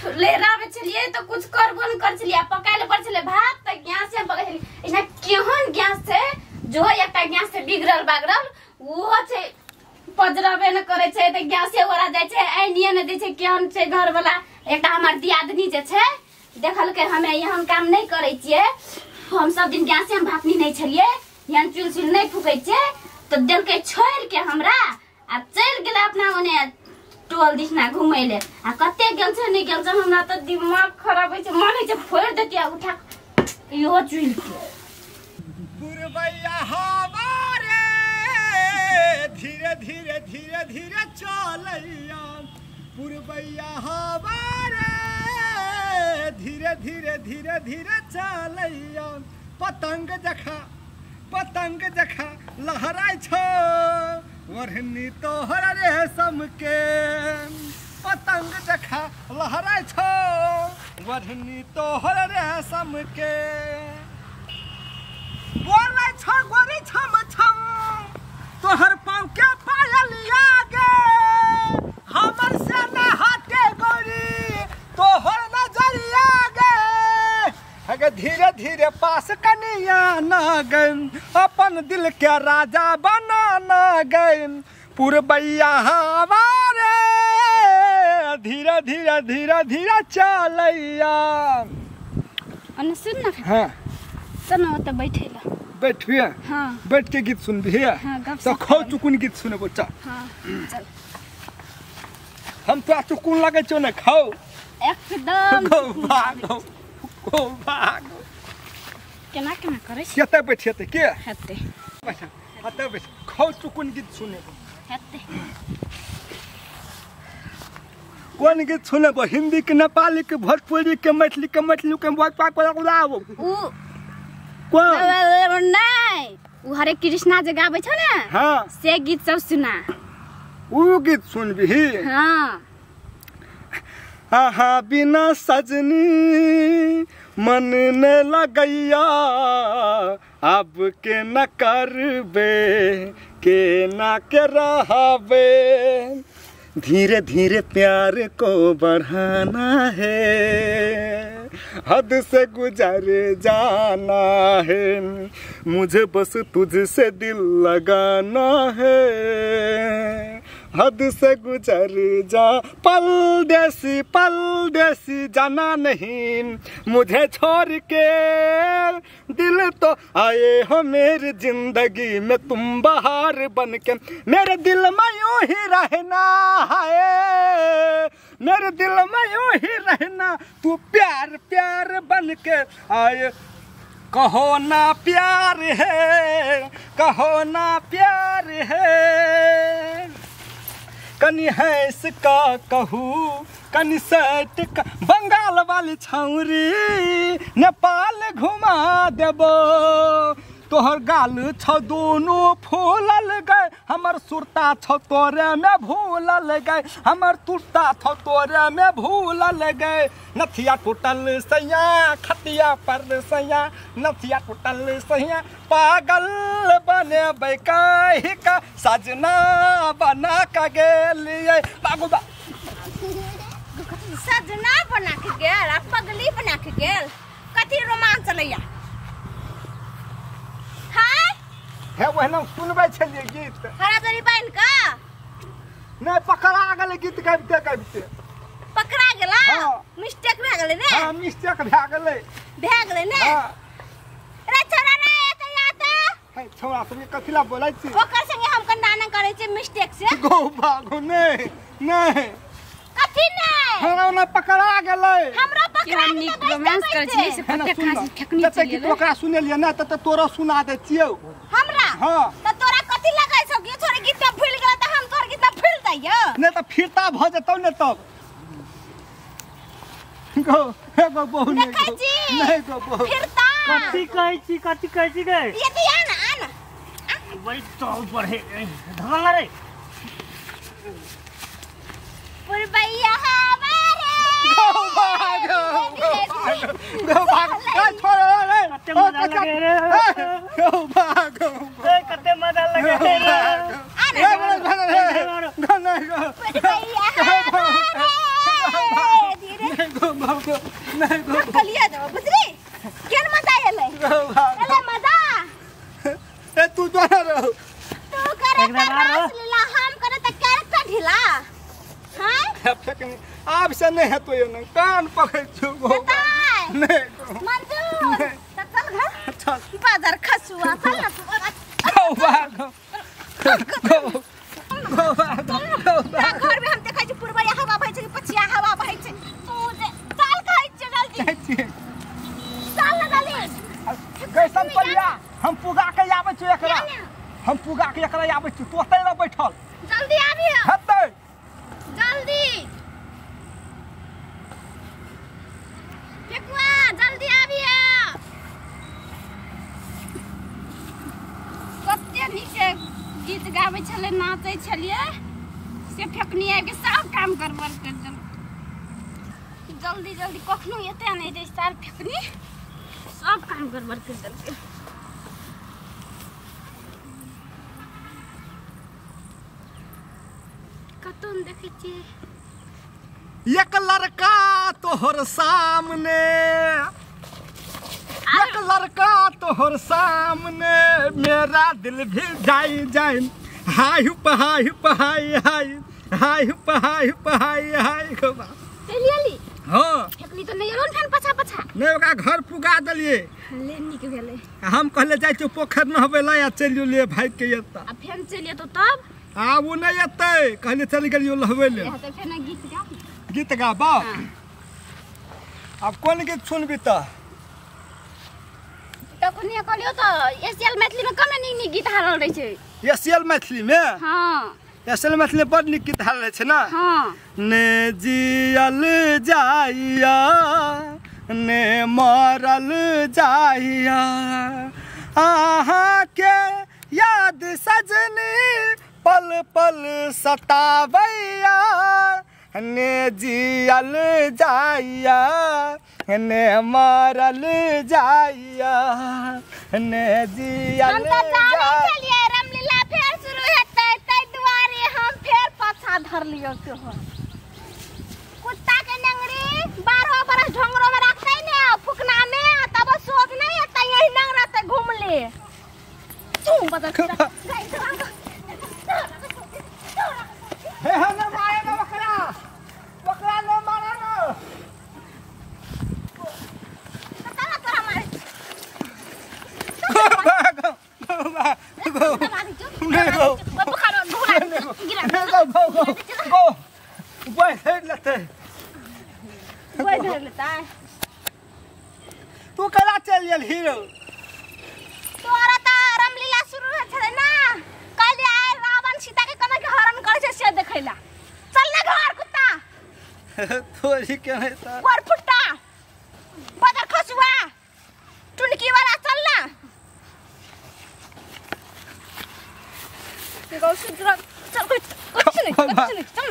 लेराबे छलिए त कुछ करबो न कर छलिए पकाइले पर छले भात त गैस से पकाइ छलिए। इना केहन गैस छै जो एकटा गैस से बिगड़ल बागड़ल उहो छै पजरबे न करे छै त गैसे ओरा जाय छै आइनिए न दै छै। केहन छै घर वाला एकटा हमर दियादनी जे छै देखलकै हमे एहन काम नहीं करे छिए, हम सब दिन गैसे में भात नहीं छलिए एहन चूल चूल नहीं फूकै छिए त देलकै छोड़ के हमरा आ चल गेलै अपना ओने टोल दिसना घुमै ले आ कते गेल छै नहीं गेल छै हमरा त दिमाग खराब होइ छै मन होइ छै फोड़ देतिया उठा इहो चूल के। बुरबैया हवा रे धीरे धीरे धीरे धीरे चलैया, पुरबैया हवा रे धीरे धीरे धीरे धीरे चलैया, पतंग जखा लहराइ छौ ओढ़नी तोहर रेशम के, पतंग जखा लहराइ छौ ओढ़नी तोहर रेशम के, बोलै छौ गोरी छम छम तोहर पाँव के पायलिया गे, हमर से न हटे गोरी तोहर नजरिया गे, अगे धीरे धीरे पास कनिया ना गए अपन दिल के राजा बना ना गए, पुरबैया हवा रे धीरे धीरे धीरे धीरे चलैया। अने सुन ना। हाँ चल ना ओतऽ बैठे ला। बैठिए? हाँ बैठ के गीत सुनबी? हाँ गप तो खो चुकुन गीत सुनबो चा। हाँ चल। हम तो चुकुन लगे छौ ने खाओ एकदम गो भागो गो भागो। केना केना करै छी? कतऽ बैठेतै के हेतै बैठ हतै बैठ खो चुकुन गीत सुनेबो। हेतै कोन गीत सुनेबो? हिंदी के नेपाली के भोजपुरी के मैथिली के मैथिली के भोजपुरी उ कोन नहीं उ हरे कृष्णा जे गाबै छौ ने। हाँ से गीत सब सुना। उ गीत सुनबिही? हाँ। आहा बिना सजनी मन न लगैया अब के न करबे के ना के रहबे, धीरे धीरे प्यार को बढ़ाना है हद से गुजर जाना है, मुझे बस तुझसे दिल लगाना है हद से गुजर जा, पल देसी जाना नहीं मुझे छोड़ के, दिल तो आए हो मेरी जिंदगी में तुम बाहर बन के, मेरे दिल में यूं ही रहना है, मेरे दिल में यूं ही रहना, तू प्यार प्यार बन के आए, कहो ना प्यार है कहो ना प्यार है, कनी हैस का कहू कनी सट का, बंगाल वाली छौरी नेपाल घुमा देबो, तोहर गाल छौ दोनों फूलल गए हमर सुरता छौ तोरे में भूलल गए, हमर तुरता छौ तोरे में भूलल गए, नथिया टूटल सैया खतिया पर सैया, नथिया टूटल सैया पागल बने कही का सजना बना के गेलिए बागु बा। सजना बना के गेल आ पगली बना के गेल कथी रोमांस चलैया? हे ओहिना सुनबै छलियै गीत हरा दरी बान्हि कऽ नहि पकड़ा गेलै गीत गाबिते गाबिते पकड़ा गेला। मिस्टेक भए गेलै ने? हाँ मिस्टेक भए गेलै भए गेलै ने। रे छोरा रे एतऽ आ तऽ। हे छोरा सबके कथी ला बोलै छी? ओकर संगे हम कन्ना करै छी मिस्टेक से। गो भागो नहीं नहीं कथी नहीं हमरा ओना पकड़ा गेलै। हमरा पकड़ा गेलै रोमांस करै छी से पत्ते खासी ठेकनी जते गीत ओकरा सुनेलियै ने तते तोरा सुना दै छियौ हमरा। हाँ त तोरा कथी लगै छौ कि छोरी गीत भूल गेल त हम तोर गीत भूल जाइयो? नै त फिरता भ जेतौ ने तब। गो हे गो बहु नै देखै छी नै गो बहु फिरता कथी कहै छी कथी कहै छी गे? ये त आ ना आ ना बड़ी तौल पर हे धमंगा रे पुरबैया हवा रे गो भागो गो भाग ए छोड़ रे कते मजा लगे रे गो भागो ए कते मजा लगे रे आ ना नहीं गो पुरबैया हवा रे धीरे गो गो नहीं गो कलिया देबो बुझली केन मजा एलै एलै मजा ए तू जो रहो तू करे त रास लीला हम करे त कैरेक्टर ढीला हां फेकनी आब से नहीं हेतो यो न कान पकड़ छु गो नहीं मंजूर त चल घर चल बाजार खसुआ चल ना गो भागो गो गो भागो घर में हम देखै छी पुरबैया हवा बहै छै पछिया हवा बहै छै तू जे चल कहै छै जल्दी चल ना जल्दी कैसन पलिया हम पुगा के आबै छी एकरा हम पुगा के एकरा आबै छी तू ओतै रह बैठल जल्दी आबी हेतै जल्दी फेकुआ जल्दी आबी कते नीक से गीत गाबै छलै नाचै छलियै से फेकनी आबि के सब काम गड़बड़ कर देलक जल्दी जल्दी कखनो एते नहि दै साल फेकनी सब काम गड़बड़ कर देलकै कतौ नहि देखै छियै एक लड़का तोहर सामने एक लड़का तोहर सामने मेरा दिल भी जाई जाई हाय हुप हाय हुप हाय हाय हाय हुप हाय हुप हाय हाय गोबा चलि एली हां फेकनी तऽ नहि एलौ ने फेन पछा पछा नहीं ओकरा घर पुगा देलियै ले नीक भेलै हम कहले जाइ छियै पोखरि नहबै ला आ चलि गेलियै भागि के एतऽ आ फेन चलि एतौ तब आब ओ नहि एतै कहले चलि गेलियै नहबै ले तऽ फेन गीत गा गीत गाबा अब कोन गीत सुनबी तऽ तखने कहलियौ तऽ एशियल मैथिली में कमे नीक नीक गीत हारल रहै छै एशियल मैथिली में हां एशियल मैथिली में बड नीक गीत हारल रहै छै ना हां ने जियल जाइया ने मरल जाइया आहा के याद सजनी पल पल सतावैया ने जियल जाइया ने मरल जाइया ने जियल हम तऽ जानै छलियै रामलीला फेर शुरू हेतै तै दुआरे हम फेर पाछा धरलियौ तोहर कुत्ता के नंगरी 12 बरस ढोंगरो में रखतै ने फुकना में तब सोच नहीं हेतै यही नंगरा ते घुमले तू बदल हे हे न मारे न बकरा बकरा न मारे न तोरा मारे गो गो गो गो गो गो बैठ लेते बैठ लेता तू कला चल गेल हीरो तोरा त रामलीला शुरू भेल छलै ना काल्हि आइ रावण सीता के केना के हरण करै छै से देखैला चल ना घर कुत्ता थोड़ी के नहीं त गोर फुट्टा बदर खसुआ टुनकी वाला चल ना गौ सुधर चल कुछ नहीं कुछ नहीं चल